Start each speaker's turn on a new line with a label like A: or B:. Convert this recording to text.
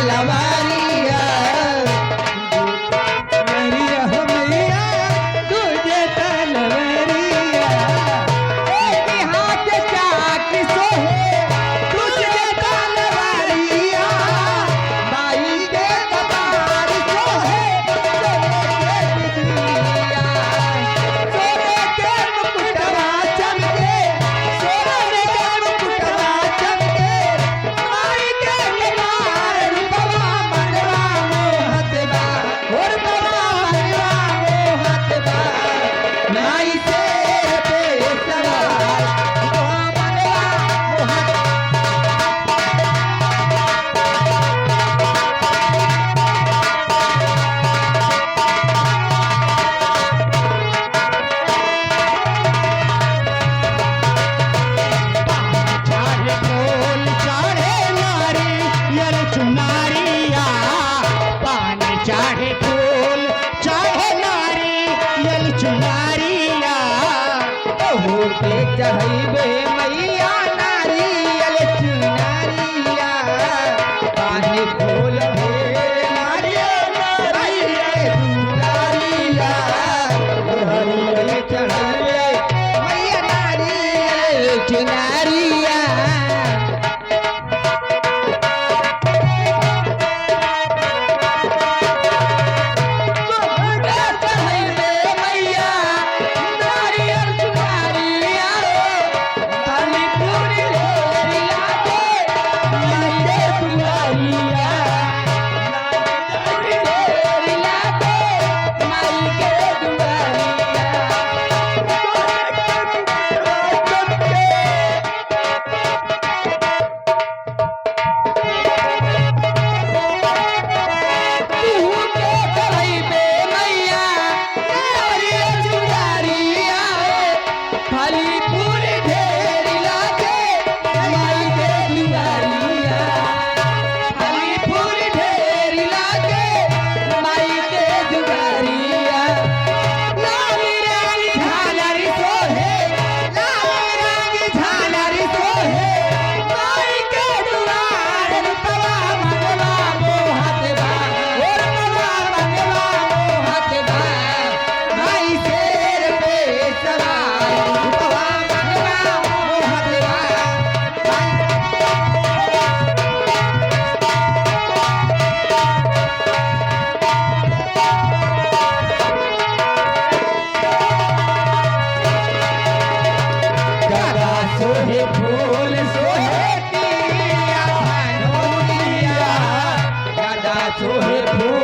A: तलवारिया।
B: मैया हो मैया तुझे तलवरिया।
A: एक हाथ चाक सोहे दूसरे तलवारिया, माई के कपार सोहे सोने के बिजलिया। सोने के मुकुटवा चमके, सोने के मुकुटवा चमके, माई के कपार रूपवा मनवा मोहत बा, हो रूपवा मनवा मोहत बा। माई शेर पे सवार, रूपवा मनवा मोहत।
B: चाहे फूल चाहे नारियल चुनारिया, पान चाहे फूल चाहे नारियल चुनारिया।
A: होते चढ़ैबे मैया नारियल चुनरिया, पानी फूल ढेर नारियल चुनरिया। नारियल चढ़ैबे मैया नारियल चुनरिया। चढ़ैबे मैया नारियल चुनरिया, पानी फूल ढेर लागे माई के दुआरिया, माई के दुआरिया। तू के चढ़ैबे मैया नारियल चुनरिया, फली फूल ढेर लागे माई के दुआरिया, फली फूल ढेर लागे माई के दुआरिया। लाल रंग झालर सोहे, लाल रंग झालर सोहे, माई के दुआर रूपवा मनवा मोहत बा, ओ रूपवा मनवा मोहत बा। माई शेर पे सवार, रूपवा मनवा मोहत बा।
B: गदा सोहे फूल सोहे पिया धनोरिया, गदा सोहे फूल।